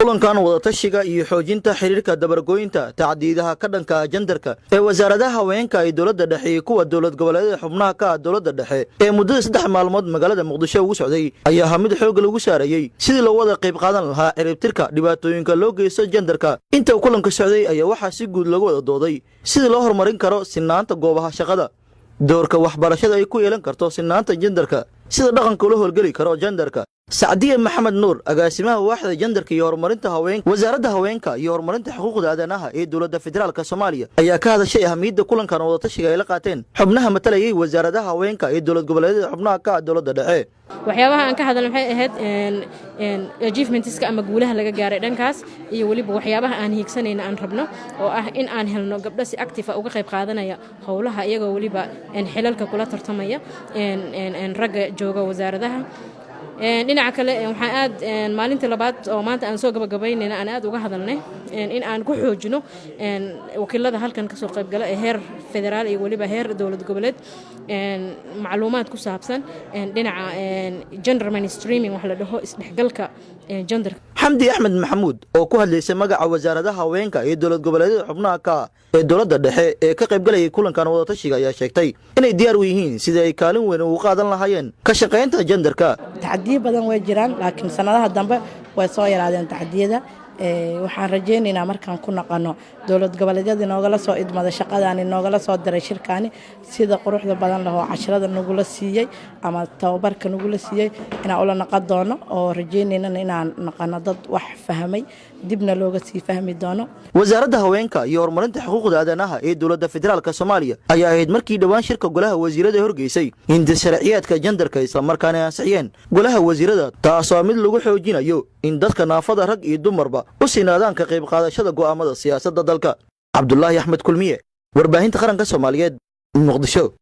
Kulankan wadatashiga iyo xoojinta xiriirka dabargoynta tacdiidaha ka dhanka jandarka ee wasaaradaha haweenka ee dowladda dhexe iyo kuwa dowlad goboleedyada xubnaha ka ah dowladda dhexe ee muddada 3 maalmood magaalada Muqdisho ugu socday ayaa ahaa mid xoogga lagu saarayey sidii loo wada qayb qaadan lahaa ciribtirka dhibaatooyinka loo geysto jandarka. Inta uu kulanka socday ayaa waxaa si guud loogu wada dooday sidii loo horumarin karo sinaanta goobaha shaqada, doorka waxbarashada ay ku yeelan karto sinaanta jandarka, sida dhaqanka ula howlgeli karo jandarka. Sacdiye Maxamed Nuur, agaasimaha waaxda jandarka iyo horumarinta haweenka, Wasaaradda Haweenka iyo Horumarinta Xuquuqda Aadanaha ee Dowladda Federaalka Soomaaliya, ayaa ka hadashay ahamiyadda kulankan wadatashiga ay la qaateen xubnaha matalayay wasaaradaha haweenka ee dowlad goboleedyada xubnaha ka ah dowladda dhexe. Waxyaabaha aan ka hadalna waxay ahayd achievements-ka ama guulaha laga gaaray dhankaas iyo weliba waxyaabaha aan hiigsanayna, aan rabno, oo ah in aan helno gabdho si active uga qayb qaadanaya howlaha, iyagoo weliba xilalka kula tartamaya ragga jooga wasaaradaha. Dhinaca kale, waxaan aad maalintii labaad oo maanta aan soo gabagabaynayna aan aad uga hadalnay in aan ku xoojino wakiilada halkan kasoo qaybgala ee heer federaal iyo weliba heer dowlad goboleed macluumaad ku saabsan dhinaca gender mainstreaming, wax la dhaho isdhexgalka gender. Xamdi Axmed Maxamuud oo ku hadlaysay magaca wasaaradaha haweenka iyo dowlad goboleedyada xubnaha ka ee dowladda dhexe ee ka qaybgalayay kulankan wadatashiga ayaa sheegtay inay diyaar u yihiin sidii ay kaalin weyn ugu qaadan lahaayeen ka shaqaynta jandarka. Tacadiyo badan way jiraan, laakiin sanadaha dambe way soo yaraadeen tacadiyada. Waxaan rajaynaynaa markaan ku naqano dowlad goboleedyada noogala soo idmada shaqadaani, noogala soo diray shirkaani, sida quruxda badan lahoo casharada nagula siiyey ama tababarka nagula siiyey inaan ula naqon doono, oo rajaynaynana inaan naqano dad wax fahmay, dibna looga sii fahmi doono. Wasaaradda Haweenka iyo Horumarinta Xuquuqda Aadanaha ee Dowladda Federaalka Soomaaliya ayaa ahayd markii dhowaan shirka golaha wasiirada horgeysay hinda sharciyaadka jandarka, islamarkaana ansixiyeen golaha wasiirada, taasoo mid lagu xoojinayo in dadka naafada, rag iyo dumarba, u sinaadaan ka qayb qaadashada go'aamada siyaasadda dalka. Cabdulaahi Axmed Kulmiye, Warbaahinta Qaranka Soomaaliyeed, Muqdisho.